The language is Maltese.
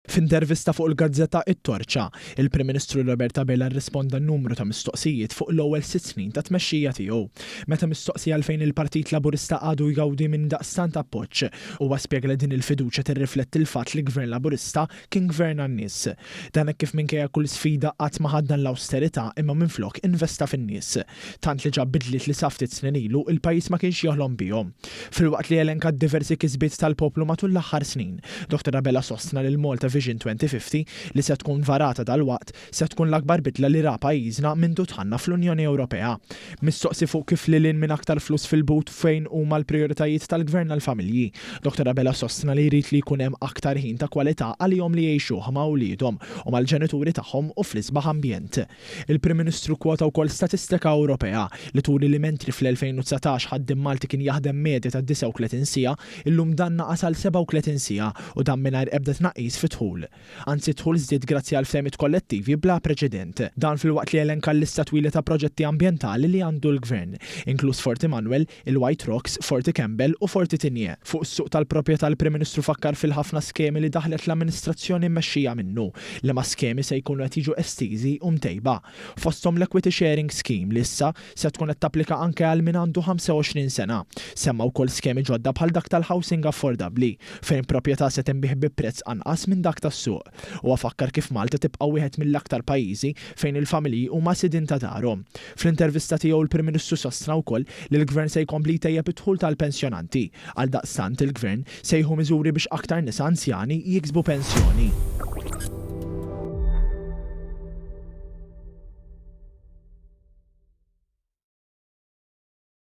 F'intervista fuq il-gazzetta It-Torċa, il-Prim Ministru Robert Abela rrisponda numru ta' mistoqsijiet fuq l-ewwel sitt snin ta' tmexxija tiegħu. Meta mistoqsi għalfejn il-Partit Laburista għadu jgawdi minn daqstant appoġġ, huwa spjega li din il-fiduċja tirrifletti l-fatt li Gvern Laburista kien gvern għan-nies. Dan hekk kif minkejja kull sfida qatt ma ħaddan l-awsterità imma minflok investa fin-nies. Tant li ġab bidliet li sa ftit snin ilu l-pajjiż ma kienx joħlom bihom. Filwaqt li elenka d-diversi kisbiet tal-poplu matul l-aħħar snin, Dottor Abela sostna li l-Malta Vision 2050, li se tkun varata dalwaqt, se tkun l-akbar bidla li ra pajjiżna mindu dħalna fl-Unjoni Ewropea. Mistoqsi fuq kif lil hinn minn aktar flus fil-but fejn huma l-prijoritajiet tal-Gvern għall-familji, Dottor Abela sostna li jrid li jkun hemm aktar ħin ta' kwalità għalihom li jgħixuh ma' wliedhom u mal-ġenituri tagħhom u fl-isbaħ ambjent. Il-Prim Ministru kkwota wkoll statistika Ewropea li turi li mentri fl-2019 ħaddiem Malti kien jaħdem medja ta' 39 siegħa, illum dan naqas għal 37 siegħa u dan mingħajr ebda tnaqqis fid-dħul. Anzi d-dħul żdied grazzi għal ftehimiet kollettivi bla preċedent. Dan filwaqt li elenka l-lista twila ta' proġetti ambjentali li għandu l-Gvern, inkluż Forti Manwel, il-White Rocks, Forti Campbell u Forti Tigné. Fuq is-suq tal-proprjetà l-Prim Ministru fakkar fil-ħafna skemi li daħlet l-amministrazzjoni mmexxija minnu, liema skemi se jkunu qed jiġu estiżi u mtejba. Fosthom l-Equity Sharing Scheme li issa se tkun qed tapplika anke għal min għandu 25 sena. Semma wkoll skemi ġodda bħal dak tal-housing affordabbli, fejn proprjetà se tinbiegħ bi prezz anqas minn dak tas-suq. Huwa fakkar kif Malta tibqa' wieħed mill-aktar pajjiżi fejn il-familji huma sidien ta' darhom. Fl-intervista tiegħu l-Prim Ministru sostna wkoll li l-Gvern se jkompli jtejjeb id-dħul tal-pensjonanti. Għaldaqstant il-Gvern se jieħu miżuri biex aktar nisa anzjani jiksbu pensjoni.